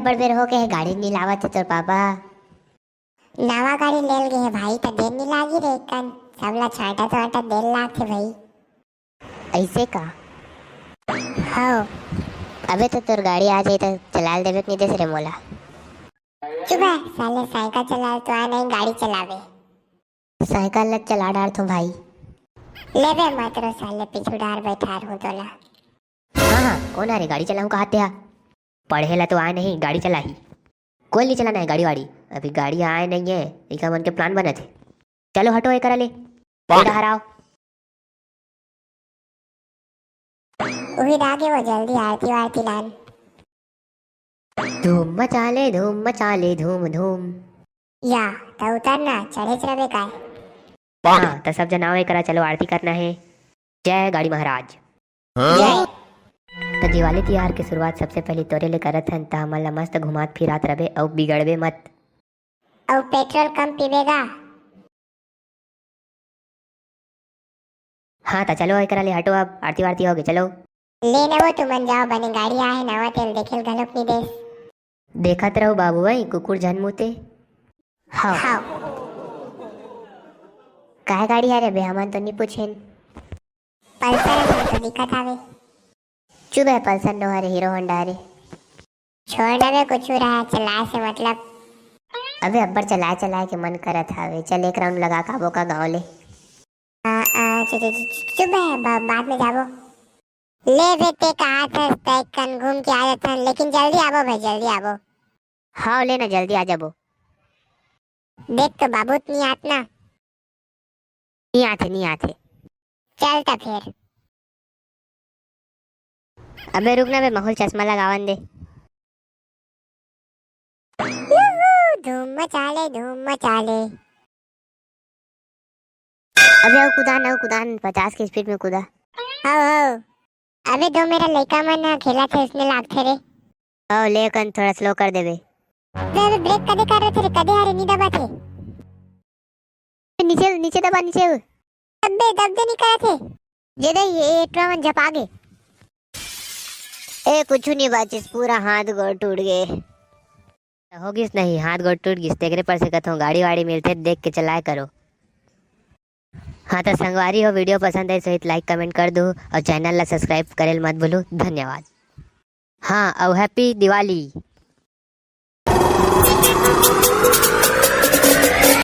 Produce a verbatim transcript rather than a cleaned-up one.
बड़ बेर हो गए हे, गाड़ी नी लावत हे तोर पापा। नवा गाड़ी लेल गे हे भाई, त देर नी लागी रे, कन सबला छांटा छांटा देर लागथे भाई। ऐसे का? हव। अबे तो तोर गाड़ी आ जाई त चलाल देबे कि नी देस रे मोला? चुप हे साले, साइकिल चलाल तो आय नहीं, गाड़ी चलावे। साइकिल ल चला डारथों भाई। लेबे मत रो साले, पीछू डार बैठार हूँ तोला। हाँ हाँ, कौन आ रे, गाड़ी चलाऊं कहा ते हा? पढ़े ला तो आय नहीं, गाड़ी चलाही। कोई नहीं चलाना है गाड़ी वाड़ी, अभी गाड़ी आय नहीं है, इका मन के प्लान बनत हे। चलो हटो एकरा ले। बेटा हराओ। उही रागे वो जल्दी आरती वारती लान। धूम मचा ले, धूम मचा ले, धूम धूम। या, त उतर ना, चढ़ेच रबे काय? हाँ, त सब जन आओ एकरा, चलो आरती करना हे। जय गाड़ी महाराज। जय। त दिवाली तिहार के शुरुआत सबसे पहले तोरे ले करत हन, त हमन ला मस्त घुमात फिरात रबे अउ बिगड़बे मत। अउ पेट्रोल कम पीबे गा। हाँ, त चलो एकरा ले हटो, अब आरती वारती होगे, चलो। ले न वो तुमन जाओ, बने गाड़ी आहे, नवा तेल देखेल घलोक नी देस। देखत रहो बाबू भाई, कुकुर झन मुते। हाँ। हाँ। काय गाड़ी हरे बे, हमन तो नी पूछेन। पल्सर असन तो दिखत हावे। चुप हे, पल्सर नो हरे, हीरो होंडा हरे। छोड़ ना बे, कुछ रहा, चलाए से मतलब। अबे अब्बड़ चलाए चलाए के मन करत हावे, चल एक राउंड लगा के आबो का गाँव ले। आ, आ, चु-, चु-, चु-, चु-, चुप हे, बा-, बाद में जाबो। ले बे, ते कहा था तय कन घूम के आ जाथन, लेकिन जल्दी आबो भाई, जल्दी आबो। हाँ, ले ना, जल्दी आ जाबो। देख तो बाबू त नी आत ना। नी आथे, नी आथे। चल त फेर। अबे रुक ना बे, माहौल चश्मा लगावन दे। यहू, धूम मचा ले, धूम मचा ले। अबे अउ कुदान, अउ कुदान, पचास के स्पीड में कुदा। हव, हव। अबे दो मेरा लइका मन ह खेलत हे, उसने लागथे रे। हव, ले कन थोड़ा स्लो कर देबे। अबे, अबे ब्रेक कदे कर रहे थे रे, कदे हरे नी दबा थे। नीचे, नीचे दबा, नीचे। अबे दब दे नी करत हे। जे दे ये एटवा मन झपा गे। ए, कुछु नी बाचिस, पूरा हाथ गोड़ टूट गे। होगिस नहीं, हाथ गोड़ टूट गिस, तेकरे पर से कथों गाड़ी वाड़ी मिलथे देख के चलाए करो। हाँ त संगवारी हो, वीडियो पसंद आइस होही त लाइक कमेंट कर दू अउ चैनल ला सब्सक्राइब करे ल मत भूलू। धन्यवाद। हाँ, अउ हैप्पी दिवाली।